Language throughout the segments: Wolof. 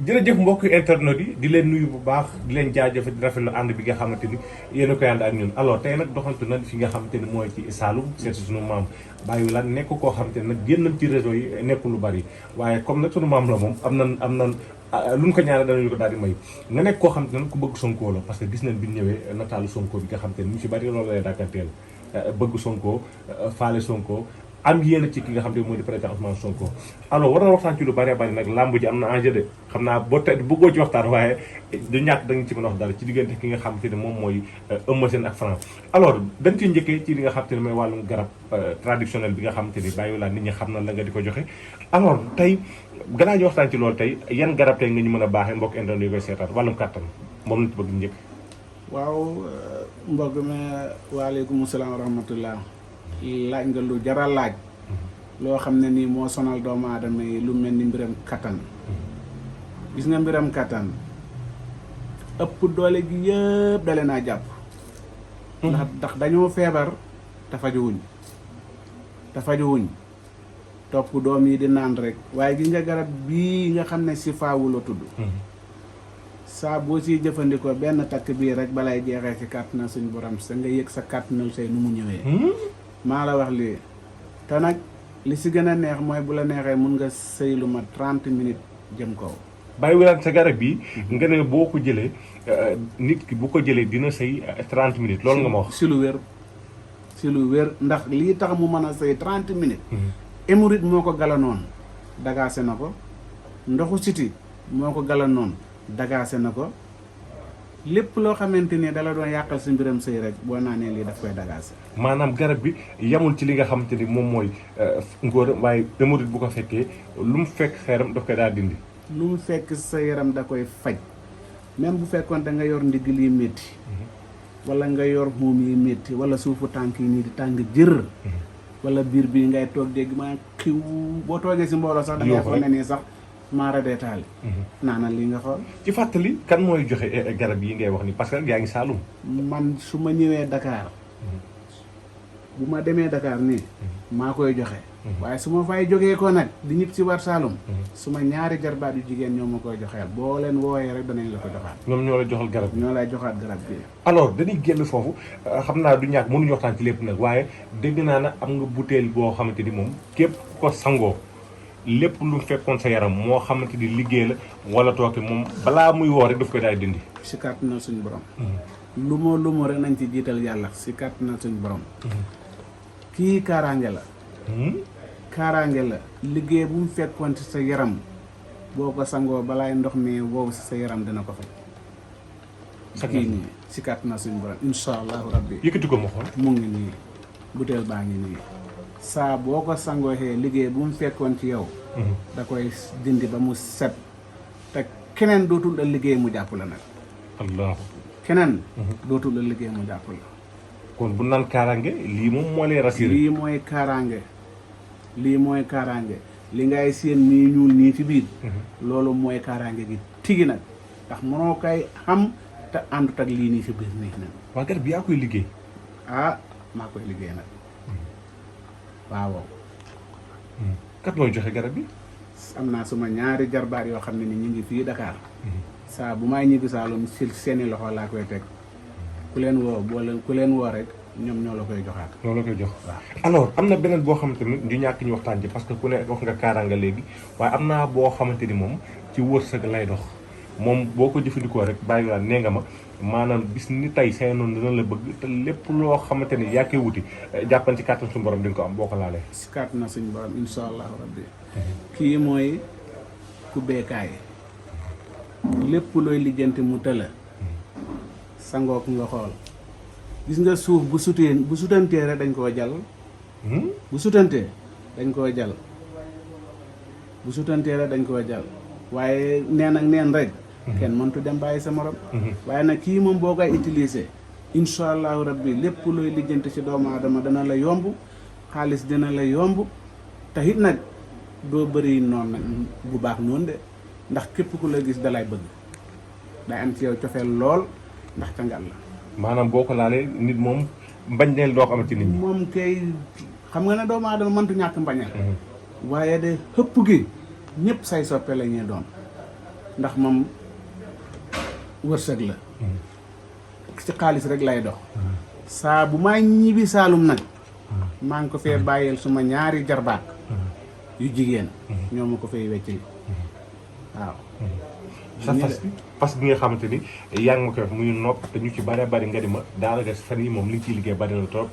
jërëjëf mbokk internet yi di leen nuyu bu baax di leen jaajëfal di rafetlu ànd bi nga xamante ni yéen a koy ànd ak ñun alors tey nag doxantu na fi nga xamante ni mooy ci Saloum seet si sunu maam Baye Wilane nekk koo xamante ni nag génnam ci réseau yi nekkul lu bari waaye comme nag sunu maam la moom am nan lu ñu ko ñaanal danañu ko daal di may nga nekk koo xamante ne ku bëgg Sonko la parce que gis nañ bi ñu ñëwee nataalu Sonko bi nga xamante ni ñu si bari loolu lay dàkkanteel bëgg Sonko faale Sonko am yéen ci ki nga xam ne mooy di président Ousmane Sonko alors war na waxtaan ci lu bari bari nag làmb ji am na enjeu de xam naa boo te bëggoo ci waxtaan waaye du ñàkk da nga ci mën a wax dara ci diggante ki nga xamante ne moom mooy Eumeu Sène ak Franc alors dañ ciy njëkkee ci li nga xamante ne mooy wàllum garab traditionnel bi nga xamante ni Baye Wilane nit ñi xam na la nga di ko joxe alors tey gannaaw ñu waxtaan ci loolu tey yan garab tey nga ñu mën a baaxee mbokk internet yi koy seetaan wàllum kàttan moom lañ ci bëgg njëkk waaw mbokk mi waaleykum salaam wa rahmatullah laaj nga lu jara laaj loo xam ne nii moo sonal doomu aadama yi lu mel ni mbiram kattan gis nga mbiram kattan ëpp doole gi yëpp dale naa jàpp ndax dañoo feebar te fajuwuñ topp doom yi di naan rek waaye gis nga garab bii nga xam ne si faawu la tudd saa boo siy jëfandikoo benn takk bii rek balay jeexee ci kàttanal suñu borom sa nga yëg sa kàttanal say nu mu ñëwee maa la wax lii te nag li si gën a neex mooy bu la neexee mun nga sëy lu ma 30 minutes jëm kaw Baye Wilane sa garab bi nga ne boo ko jëlee nit ki bu ko jëlee dina sëy 30 minutes loolu nga ma wax si lu wér ndax lii tax mu mën a sëy 30 minutes hémorroïde moo ko galanoon dagaase na ko ndoxu siti moo ko galanoon dagaase na ko lépp loo xamante ni dala doon yàqal si mbiram sëy rek boo naanee lii daf koy dagaase maanaam garab bi yamul ci li nga xamante ni moom mooy ngóor waaye hémorroïde bu ko fekkee lu mu fekk sa yaram daf koy daal dindi lu mu fekk sa yaram da koy faj même bu fekkoon da nga yor ndigg lii métti wala nga yor muum yi métti wala suufu tànk yi nii di tàng jër wala biir bi ngay toog dégg maa xiw boo toogee si mbooloo sax da ngay foog ne nii sax maara deetaali naanal lii nga xool ci fàttali kan mooy joxe garab yi ngay wax ni parce que yaa ngi Saloum man su ma ñëwee Dakar bu ma demee Dakar nii maa koy joxe waaye su ma fay jógee ko nag di ñëpp si war Saloum su ma ñaari jarbaat yu jigéen ñoo ma koy joxeel boo leen wooyee rek danañ la ko joxaat ñoom ñoo la joxal garab ñoo lay joxaat garab bi alors dañuy génn foofu xam naa du ñàkk mënuñu waxtaan ci lépp nag waaye dégg naa na am nga butéel boo xamante ni moom képp ko sangoo lépp lu fekkoon sa yaram moo xamante ni liggéey la wala tooke moom balaa muy woo rek daf koy daal dindi si kàttanal suñu borom lu mu rek nañ ci jiital yàlla si kàttanal suñu borom kii kaaraange la liggéey bu mu fekkoon ci sa yaram boo ko sangoo balaay ndox mi wow si sa yaram dina ko faj kii nii si kàttanal suñu borom insha allahu rabbi yëkkati ko ma xool mu ngi nii butéel baa ngi nii saa boo ko sangoo xee liggéey bu mu fekkoon ci yow da koy dindi ba mu set te keneen dootul la liggéey mu jàpp la nag allah keneen dootul la liggéey mu jàpp la kon bu naan kaaraange lii moom moo lay rassuré lii mooy kaaraange li ngay seen nii ñuul nii ci biir loolu mooy kaaraange gi tigi nag ndax mënoo koy xam te àndut ak lii nii ci biir nii nag waa garab bi yaa koy liggéey maa koy liggéey nag waaw kat mooy joxe garab bi am naa suma ñaari jarbaat yoo xam ne ni ñu ngi fii Dakar saa bu may ñibbi Saloum si seeni loxo laa koy teg ku leen woo rek ñoom ñoo la koy joxaat ñoo la koy jox alors am na beneen boo xamante ni du ñàkk ñu waxtaan ci parce que ku ne wax nga kaaraanga léegi waaye am naa boo xamante ni moom ci wërsëg lay dox moom boo ko jëfandikoo rek Baye Wilane nee nga ma maanaam bis ni tey say noonu dina la bëgg te lépp loo xamante ni yaa koy wuti jàppan ci kàttan suñu borom di nga ko am boo ko laalee si kàttan na suñu borom insha allahu rabbi kii mooy ku beekaay lépp looy lijjanti mu tëla sangook nga xool gis nga suuf bu sutantee rek dañ koo jal bu sutantee dañ koo jal waaye neen ak neen rek kenn mëntu dem bàyyi sa morom waaye nag kii moom boo koy utiliser insha allahu rabbi lépp looy lijjanti ci doomu aadama dana la yomb xaalis dina la yomb te it nag doo bëri noonu nag bu baax noonu de ndax képp ku la gis dalay bëgg day am ci yow cofeel lool ndax cangal la maanaam boo ko laalee nit moom mbañeel doo ko amati nit ñi moom kay xam nga ne doomu aadama mëntu ñàkk mbañeel waaye de xëpp gi ñëpp say soppe la ñuy doon ndax moom wërsëg la ci xaalis rek lay dox saa bu may ñibbi Saalum nag maa ngi ko fee bàyyeel suma ñaari jarbaat yu jigéen ñoo ma ko fay weccil waaw sa fas bi nga xamante ni yaa ngi ma koy wax muy nopp te ñu ci bari bari nga di ma daanaka fan yi moom li nga ciy liggéey bari na trop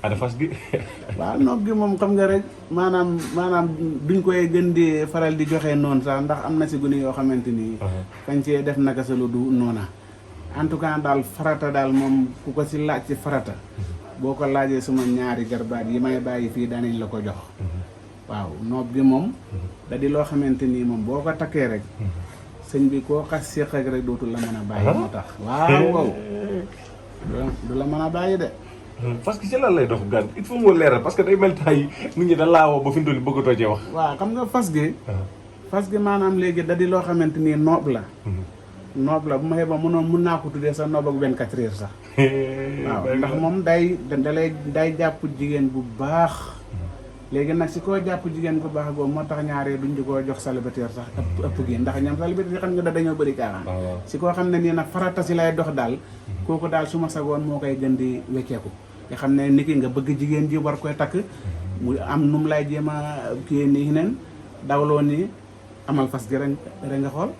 ada fas gi waaw nopp gi moom xam nga rek maanaam duñ koy gën di faral di joxe noonu sax ndax am na si gune yoo xamante ni kañ cee def naka sa lu du noona en tout cas daal farata daal moom ku ko si laaj ci farata boo ko laajee suma ñaari jarbaat yi may bàyyi fii daanañ la ko jox waaw noob gi moom da di loo xamante nii moom boo ko takkee rek sëñ bi koo xas séq ak rek dootul la mën a bàyyi moo tax waaw du la mën a bàyyi de parce que ci lan lay dox gan il faut moo leeral parce que day mel tay nit ñi da laawoo ba fi mu toll bëggatoo cee wax waaw xam nga fas gi maanaam léegi da di loo xamante nii noob la noob la bu ma xee ba mun naa ko tuddee sax noob ak 24 heures sax waaw ndax moom day jàpp jigéen bu baax léegi nag si koo jàpp jigéen bu baax boobu moo tax ñaaree duñ di koo jox célibataire sax ëpp gi ndax ñoom célibataire xam nga da dañoo bëri caaxaan si koo xam ne nii nag farata si lay dox daal kooku daal su ma sagoon moo koy gën di wecceeku nga xam ne nit ki nga bëgg jigéen ji war koy takk mu am nu mu lay jéem a kii nii neen dawloo nii amal fas gi rek nga xool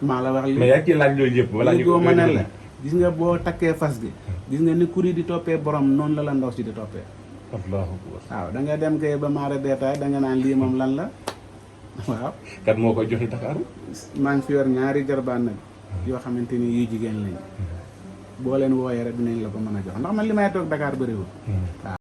maa la wax li mais yaa ngi ciy laaj loolu yëpp wala ñu ma ne la gis nga boo takkee fas gi gis nga ni kuri di toppee borom noonu la ndaw si di toppee waaw da nga dem kay ba maara deetaay da nga naan lii moom lan la waaw kat moo koy joxe Dakar maa ngi fi yor ñaari jarbaan nag yoo xamante ni yu jigéen lañ boo leen wooyee rek dinañ la ko mën a jox ndax man li may toog Dakar bëriwul waaw